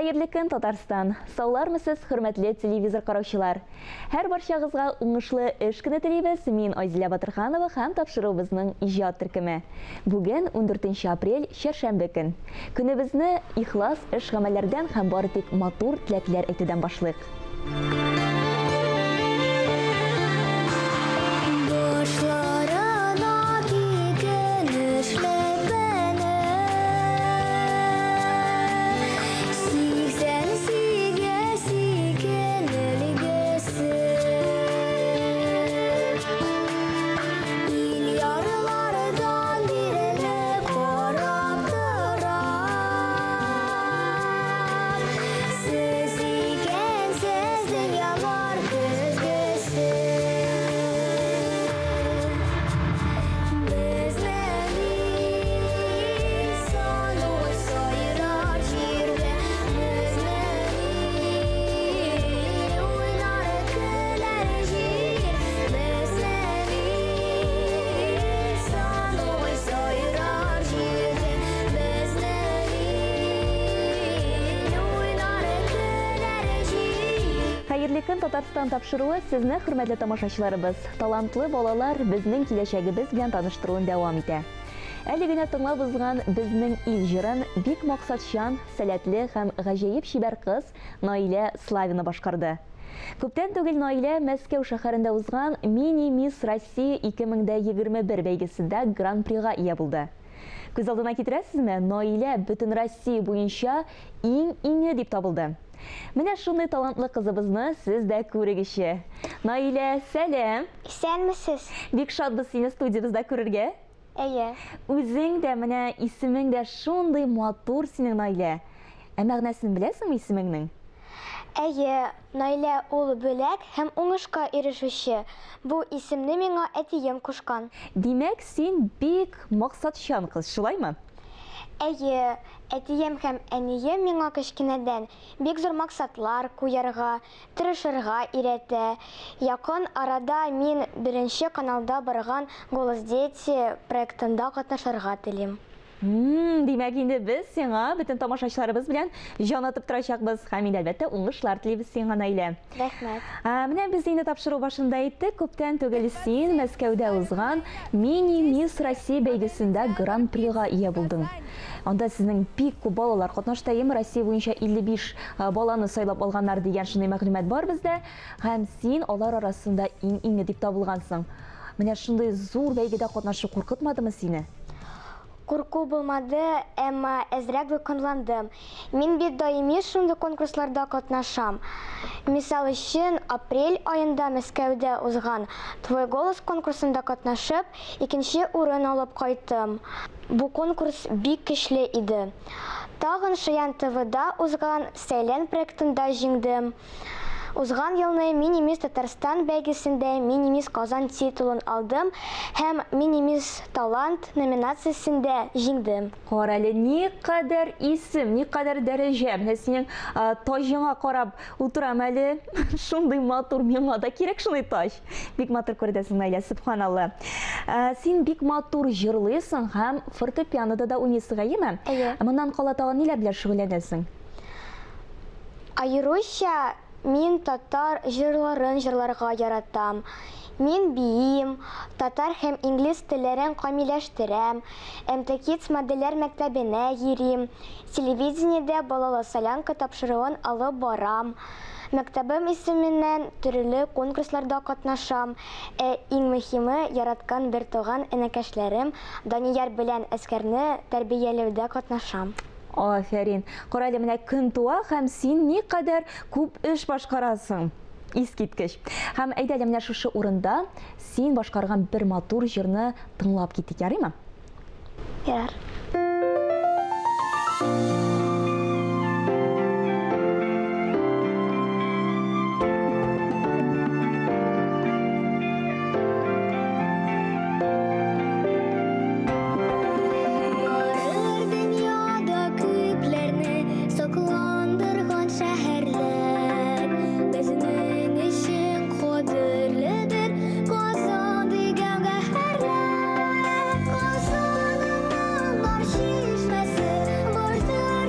Хәерле көн, Татарстан! Саулармысыз, хөрмәтле телевизор караучылар! Һәр барчагызга уңышлы эш көне телибез. Мин Айзилә Батырханова һәм тапшыруыбызның иҗат төркеме. Бүген 14 апрель, чәршәмбе көн. Көнебезне ихлас эш-гамәлләрдән һәм бары тик матур теләкләр әйтүдән башлыйк. Башларына кигән эшләпәне, 88 икен өлгесе. Ил ярлардан бирелеп карап торам. Сез икәнсез дөньялар көзгесе. Безнең ил сандугач сайрар җирдә, безнең ил уйнар, көләр җир. Безнең ил сандугач сайрар җирдә, безнең ил уйнар, көләр җир. Хәерле көн, Татарстан тапшыруы сезне, хөрмәтле тамашачыларыбыз, талантлы балалар, безнең киләчәгебез белән таныштыруын дәвам итә. Әле генә тыңлап узган Безнең ил җырын бик максатчан, сәләтле һәм гаҗәеп чибәр кыз Наилә Славина башкарды. Күптән түгел Наилә Мәскәү шәһәрендә узган Мини-мисс Россия 2021 бәйгесендә Гран-прига ия булды. Күз алдына китерәсезме, Наилә бөтен Россия буенча иң-иңе дип табылды. Менә шундый талантлы кызыбызны сез дә күрегезче. Наилә, сәлам! Исәнмесез! Бик шатбыз сине студиябездә күрергә. Әйе. Үзең дә, менә исемең дә шундый матур синең, Наилә. Ә мәгънәсен беләсеңме исемеңнең? Әйе, Наилә ул бүләк һәм уңышка ирешүче. Бу исемне миңа әтием кушкан. Димәк, син бик максатчан кыз, шулаймы? Әйе, әтием һәм әнием миңа кечкенәдән бик зур максатлар куярга, тырышырга өйрәтә. Якын арада мин Беренче каналда барган Голос дети проектында катнашырга телим. Димәк, инде без сиңа бөтен тамашачыларыбыз белән җан атып торачакбыз. Һәм инде, әлбәттә, уңышлар телибез сиңа, Наилә. Рәхмәт. Менә без инде тапшыру башында әйттек, күптән түгел син Мәскәүдә узган Мини-мисс Россия бәйгесендә Гран-прига ия булдың. Анда сезнең бик күп балалар катнашты, әйеме? Россия буенча 55 баланы сайлап алганнар дигән шундый мәгълүмат бар бездә. Һәм син алар арасында иң-иңе дип табылгансың. Менә шундый зур бәйгедә катнашу куркытмадымы сине? Курку булмады, әмма әзрәк дулкынландым. Мин бит даими шундый конкурсларда катнашам. Мисал өчен, апрель аенда Мәскәүдә узган Твой голос конкурсында катнашып, икенче урын алып кайттым. Бу конкурс бик көчле иде. Тагын Шаян ТВда узган Сәйлән проектында җиңдем. Узган елны Мини-мисс Татарстан бәйгесендә Мини-мисс Казан титулын алдым һәм Мини-мисс Талант номинациясендә җиңдем. Кара әле, никадәр исем, никадәр дәрәҗә. Менә синең таҗыңа карап утырам әле. Шундый матур, миңа да кирәк шундый таҗ. Бик матур күренәсең, Наилә, сөбханалла. Син бик матур җырлыйсың һәм фортепианода да уйныйсың, әйеме? Әйе. Моннан кала тагын ниләр белән шөгыльләнәсең? Аеруча мин татар җырларын җырларга яратам. Мин биим, татар һәм инглиз телләрен камилләштерәм, МТ-Kids модельләр мәктәбенә йөрим, телевидениедә Балалы солянка тапшыруын алып барам, мәктәбем исеменнән төрле конкурсларда катнашам, ә иң мөһиме, яраткан бертуган энекәшләрем Данияр белән Әскәрне тәрбияләүдә катнашам. Афәрин! Кара әле, менә көн туа һәм син никадәр күп эш башкарасың. Искиткеч. Һәм әйдә әле менә шушы урында син башкарган бер матур җырны тыңлап китик, ярыймы? Ярар. Барыр дөньяда күпләрне сокландырган шәһәрләр. Безнең өчен кадерледер Казан дигән гәһәрләр. Казанымның бар чишмәсе, бардыр.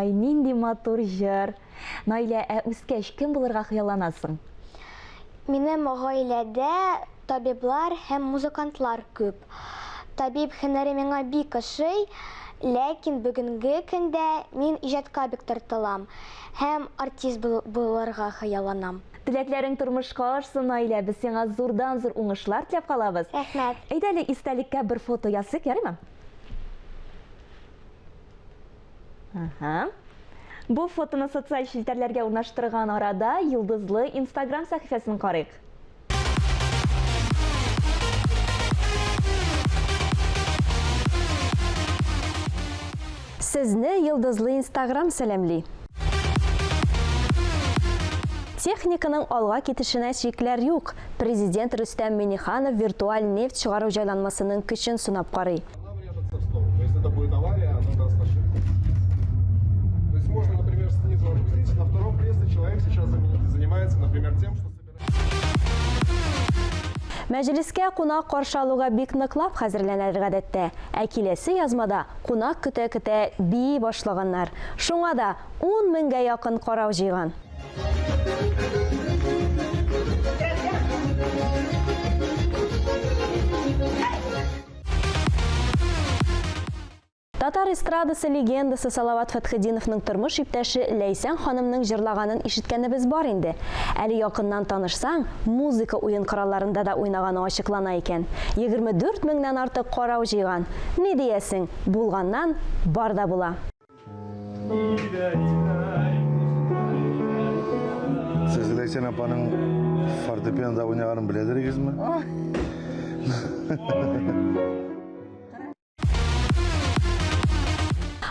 Ай, нинди матур җыр! Наилә, ә үскәч кем булырга хыялланасың? Минем гаиләдә табиблар һәм музыкантлар күп. Табиб һөнәре миңа бик ошый, ләкин бүгенге көндә мин иҗатка бик тартылам һәм артист булырга хыялланам. Теләкләрең тормышка ашсын, Наилә, без сиңа зурдан-зур уңышлар теләп калабыз. Рәхмәт. Әйдә әле истәлеккә бер фото ясыйк, ярыймы? Ага. Бу фотоны социаль челтәрләргә урнаштырган арада Йолдызлы Инстаграм сәхифәсен карыйк. Сезне Йолдызлы Инстаграм сәламли. Техниканың алга китешенә чикләр юк. Президент Рөстәм Миңнеханов виртуаль нефть чыгару җайланмасының көчен сынап карый. Мәҗлескә кунак каршы алуга бик ныклап хәзерләнәләр гадәттә. Ә киләсе язмада кунак көтә-көтә бии башлаганнар. Шуңа да ун меңгә якын карау җыйган. Татар эстрадасы легендасы Салават Фәтхетдиновның тормыш иптәше Ләйсән ханымның җырлаганын ишеткәнебез бар инде. Әле якыннан танышсаң, музыка уен коралларында да уйнаганы ачыклана икән. 24 меңнән артык карау җыйган. Ни диясең, булганнан бар да була. Сез Ләйсән апаның фортепианода уйнаганын беләдерегезме?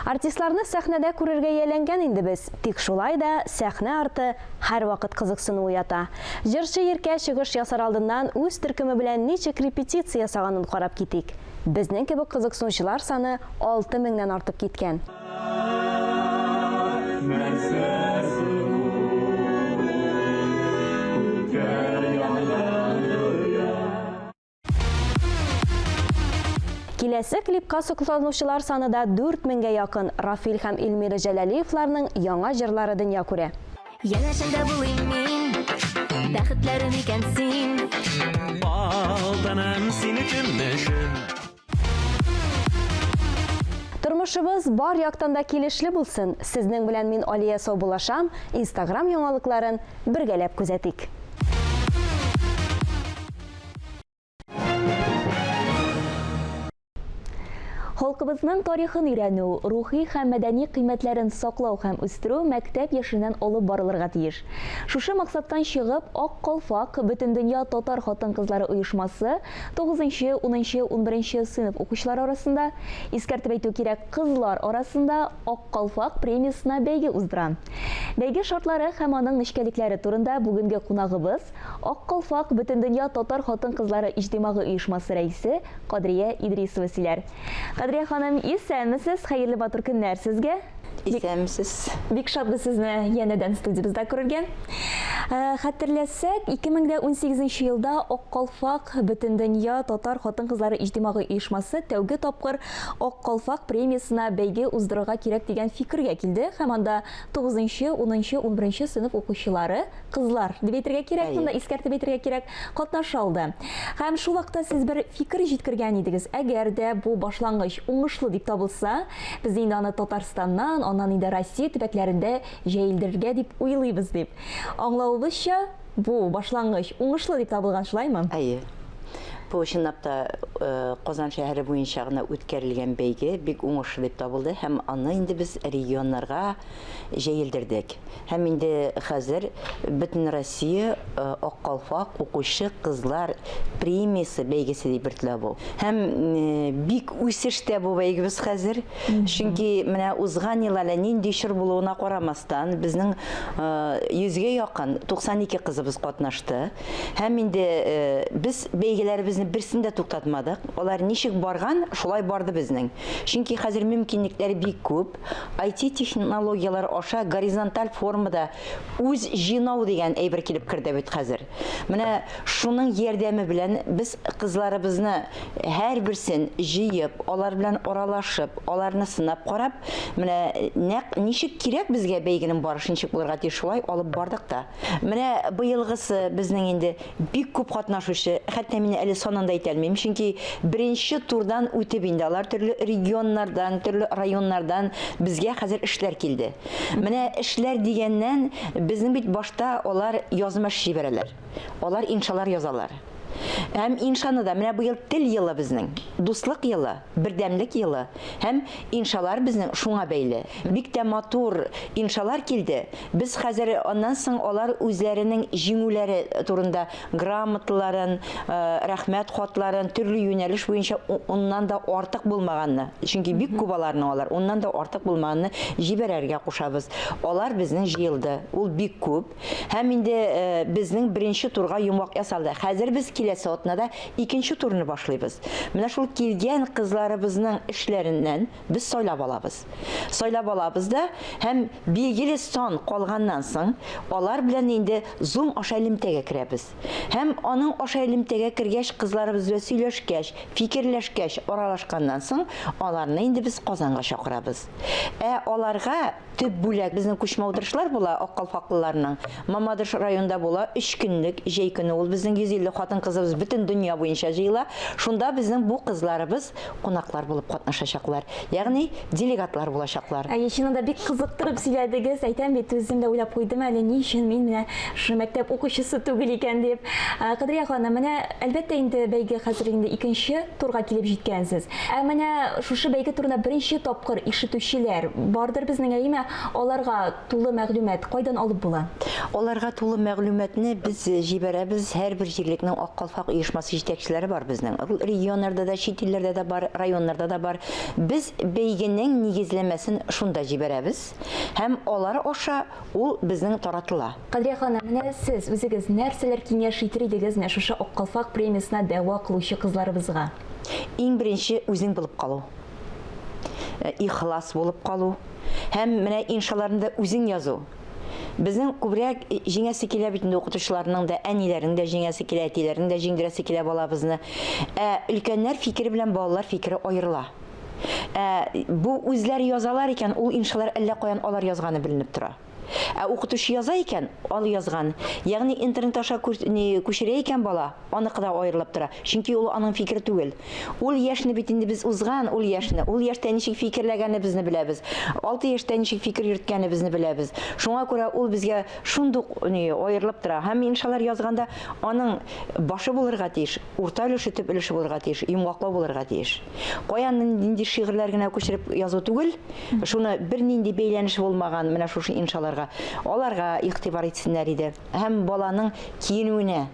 Артистларны сәхнәдә күрергә ияләнгән инде без, тик шулай да сәхнә арты һәрвакыт кызыксыну уята. Җырчы Иркә чыгыш ясар алдыннан үз төркеме белән ничек репетиция ясаганын карап китик. Безнең кебек кызыксынучылар саны 6 меңнән артып киткән. Киләсе клипка сокланучылар саны да 4 меңгә якын. Рафил һәм Эльмира Җәләлиевларның яңа җырлары дөнья күрә. Янәшәңдә булыйм мин, бәхетләрем икән син. Алтыным сине көмешем. Тормышыбыз бар яктан да килешле булсын. Сезнең белән мин Алия саубуллашам. Инстаграм яңалыкларын бергәләп күзәтик. Халкыбызның тарихын өйрәнү, рухи һәм мәдәни кыйммәтләрен саклау һәм үстерү мәктәп яшеннән алып барылырга тиеш. Шушы максаттан чыгып, Ак калфак Бөтендөнья татар хатын-кызлары оешмасы тугызынчы, унынчы, унберенче сыйныф укучылары арасында, искәртеп әйтү кирәк, кызлар арасында Ак калфак премиясенә бәйге уздыра. Бәйге шартлары һәм аның нечкәлекләре турында бүгенге кунагыбыз, Ак калфак Бөтендөнья татар хатын-кызлары иҗтимагый оешмасы рәисе Кадрия Идрисова сөйләр. Кадрия ханым, исәнмесез, хәерле матур көннәр сезгә. Исәнмесез. Бик шатбыз сезне янәдән студиябездә күрергә. Э, хәтерләсәк, 2018 елда Ак калфак Бөтендөнья татар хатын-кызлары иҗтимагый оешмасы тәүге тапкыр Ак калфак премиясенә бәйге уздырырга кирәк дигән фикергә килде һәм анда 9 нчы, 10 нчы, 11 нче сыйныф укучылары Кызлар, дип әйтергә кирәк, монда искәртеп әйтергә кирәк, катнаша алды. Һәм шул вакытта сез бер фикер җиткергән идегез. Әгәр дә бу башлангыч уңышлы дип табылса, без инде аны Татарстаннан, аннан инде Россия төбәкләрендә җәелдерергә дип уйлыйбыз дип. Аңлавыбызча, бу башлангыч уңышлы дип табылган, шулаймы? Әйе. Бу чынлап та э, Казан шәһәре буенча гына үткәрелгән бәйге бик уңышлы дип табылды һәм аны инде без регионнарга җәелдердек. Һәм инде хәзер Бөтенроссия Ак калфак укучы кызлар премиясе бәйгесе дип йөртелә бу. Һәм бик үсештә бу бәйгебез хәзер. Чөнки менә узган ел әле нинди чор булуына карамастан, безнең йөзгә якын 92 кызыбыз катнашты. Һәм инде без бәйгеләребезне берсен дә туктатмадык. алмадык. Алар ничек барган, шулай барды безнең. Чөнки хәзер мөмкинлекләр бик күп. IT технологияләр аша горизонталь формада үз җыйнау дигән әйбер килеп керде бит хәзер. Менә шуның ярдәме белән без кызларыбызны һәрберсен җыеп, алар белән аралашып, аларны сынап карап, менә нәкъ ничек кирәк безгә бәйгенең барышы ничек булырга тиеш, шулай алып бардык та. Менә быелгысы безнең инде бик күп катнашучы, хәтта мин әле санын да әйтә алмыйм, чөнки беренче турдан үтеп инде алар төрле регионнардан, төрле районнардан безгә хәзер эшләр килде. Менә эшләр дигәннән, безнең бит башта алар язма эш җибәрәләр. Алар иншалар язалар. Һәм иншаны да, менә быел тел елы безнең, дуслык елы, бердәмлек елы. Һәм иншалар безнең шуңа бәйле. Бик тә матур иншалар килде. Без хәзер аннан соң алар үзләренең җиңүләре турында грамоталарын, рәхмәт хатларын, төрле юнәлеш буенча уннан да артык булмаганны, чөнки бик күп аларның алар, уннан да артык булмаганны җибәрергә кушабыз. Алар безнең җыелды. Ул бик күп. Һәм инде безнең беренче турга йомгак ясалды. Хәзер без киләсе атнада икенче турны башлыйбыз. Менә шул килгән кызларыбызның эшләреннән без сайлап алабыз. Сайлап алабыз да һәм билгеле сан калганнан соң алар белән инде Zoom аша элемтәгә керәбез. Һәм аның аша элемтәгә кергәч, кызларыбыз белән сөйләшкәч, фикерләшкәч, аралашканнан соң аларны инде без Казанга чакырабыз. Ә аларга Төп бүләк безнең күчмә утырышлар була Ак калфаклыларның. Мамадыш районында була өч көнлек, җәй көне ул безнең 150 хатын-кызыбыз бөтен дөнья буенча җыела. Шунда безнең бу кызларыбыз кунаклар булып катнашачаклар. Ягъни делегатлар булачаклар. Әйе, чыннан да бик кызыктырып сөйләдегез. Әйтәм бит, үзем дә уйлап куйдым әле, ни өчен мин менә шушы мәктәп укучысы түгел икән дип. Кадрия ханым, менә әлбәттә инде бәйге хәзер инде икенче турга килеп җиткәнсез. Ә менә шушы бәйге турында беренче тапкыр ишетүчеләр бардыр безнең, әйеме? Аларга тулы мәгълүмат кайдан алып була? Аларга тулы мәгълүматны без җибәрәбез. Һәрбер җирлекнең Ак калфак оешмасы җитәкчеләре бар безнең. Ул регионнарда да, чит илләрдә дә бар, районнарда да бар. Без бәйгенең нигезләмәсен шунда җибәрәбез һәм алар аша ул безнең таратыла. Кадрия ханым, менә сез үзегез нәрсәләр киңәш итер идегез менә шушы Ак калфак премиясенә дәгъва кылучы кызларыбызга? Иң беренче үзең булып калу. Ихлас булып калу. Һәм менә иншаларны да үзең язу. Безнең күбрәк җиңәсе килә бит инде укытучыларның да, әниләрнең дә җиңәсе килә, әтиләрнең дә җиңдерәсе килә балабызны. Ә өлкәннәр фикере белән балалар фикере аерыла. Ә бу үзләре язалар икән, ул иншалар әллә каян алар язганы беленеп тора. Ә укытучы яза икән, ал язган. Ягъни интернет аша күчерә икән бала, аныкы да аерылып тора. Чөнки ул аның фикере түгел. Ул яшьне бит инде без узган, ул яшьне. Ул яшьтә ничек фикерләгәнебезне беләбез. 6 яшьтә ничек фикер йөрткәнебезне беләбез. Шуңа күрә ул безгә шундук ни, аерылып тора. Һәм иншалар язганда аның башы булырга тиеш, урта өлеше, төп өлеше булырга тиеш, йомгаклау булырга тиеш. Каян нинди шигырьләр генә күчереп язу түгел, шуны бернинди бәйләнеше булмаган менә шушы иншаларга, аларга игътибар итсеннәр иде. Һәм баланың киенүенә.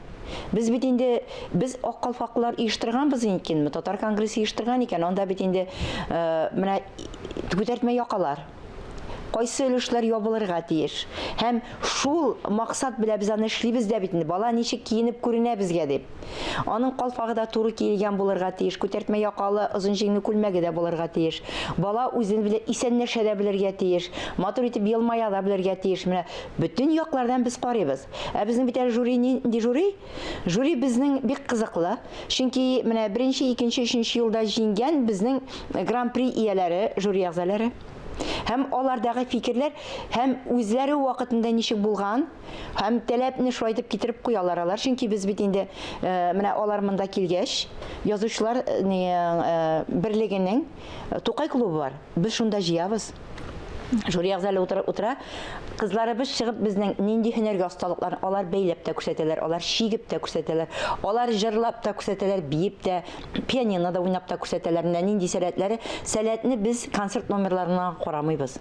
Без бит инде, без ак калфаклылар оештырганбыз икәнме, татар конгрессы оештырган икән, анда бит инде менә күтәртмә якалар. Кайсы өлешләр ябылырга тиеш. Һәм шул максат белән без аны эшлибез дә бит инде. Бала ничек киенеп күренә безгә дип. Аның калфагы да туры киелгән булырга тиеш, күтәртмә якалы, озын җиңле күлмәге дә булырга тиеш. Бала үзен белә, исәнләшә дә белергә тиеш, матур итеп елмая да белергә тиеш. Менә бөтен яклардан без карыйбыз. Ә безнең бит әле жюри нинди жюри? Жюри безнең бик кызыклы. Чөнки менә беренче, икенче, өченче елда җиңгән безнең гран-при ияләре, жюри әгъзалары. Һәм алардагы фикерләр һәм үзләре вакытында ничек булган, һәм таләпне шулай итеп китереп куялар алар. Чөнки без бит инде э, менә алар монда килгәч, язучылар э, э, берлегенең Тукай клубы бар. Без шунда җыябыз. Жюри әгъзалары утыра, утыра. Кызларыбыз чыгып безнең нинди һөнәргә осталыкларын алар бәйләп тә күрсәтәләр, алар чигеп тә күрсәтәләр, алар җырлап та күрсәтәләр, биеп тә, пианинода уйнап та күрсәтәләр. Менә нинди сәләтләре. Сәләтне без концерт номерларына карамыйбыз.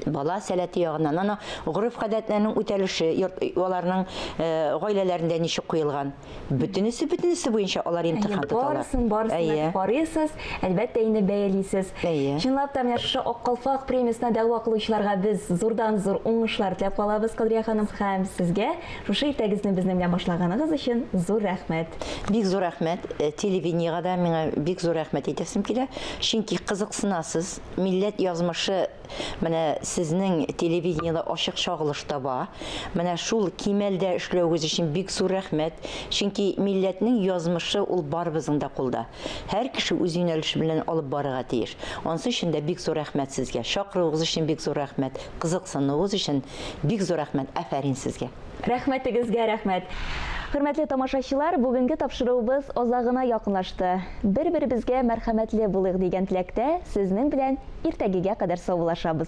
Бала сәләте ягыннан, ана гореф-гадәтләрнең үтәлеше, йорт, аларның гаиләләрендә ничек куелган. Бөтенесе, бөтенесе буенча алар имтихан тоталар. Барысын, барысын карыйсыз, әлбәттә инде бәялисез. Әйе. Чынлап та менә шушы Ак калфак премиясенә дәгъва кылучыларга без зурдан-зур уңышлар теләп калабыз, Кадрия ханым, һәм сезгә шушы иртәгезне безнең белән башлаганыгыз өчен зур рәхмәт. Бик зур рәхмәт. Телевидениегә дә миңа бик зур рәхмәт әйтәсем килә. Чөнки кызыксынасыз, милләт язмышы менә сезнең телевидениедә ачык чагылыш таба. Менә шул кимәлдә эшләвегез өчен бик зур рәхмәт. Чөнки милләтнең язмышы ул барыбызның да кулда. Һәр кеше үз юнәлеше белән алып барырга тиеш. Ансы өчен дә бик зур рәхмәт сезгә. Чакыруыгыз өчен бик зур рәхмәт. Кызыксынуыгыз өчен бик зур рәхмәт. Афәрин сезгә. Рәхмәтегезгә рәхмәт. Хөрмәтле тамашачылар, бүгенге тапшыруыбыз азагына якынлашты. Бер-беребезгә мәрхәмәтле булыйк дигән теләктә сезнең белән иртәгегә кадәр саубуллашабыз.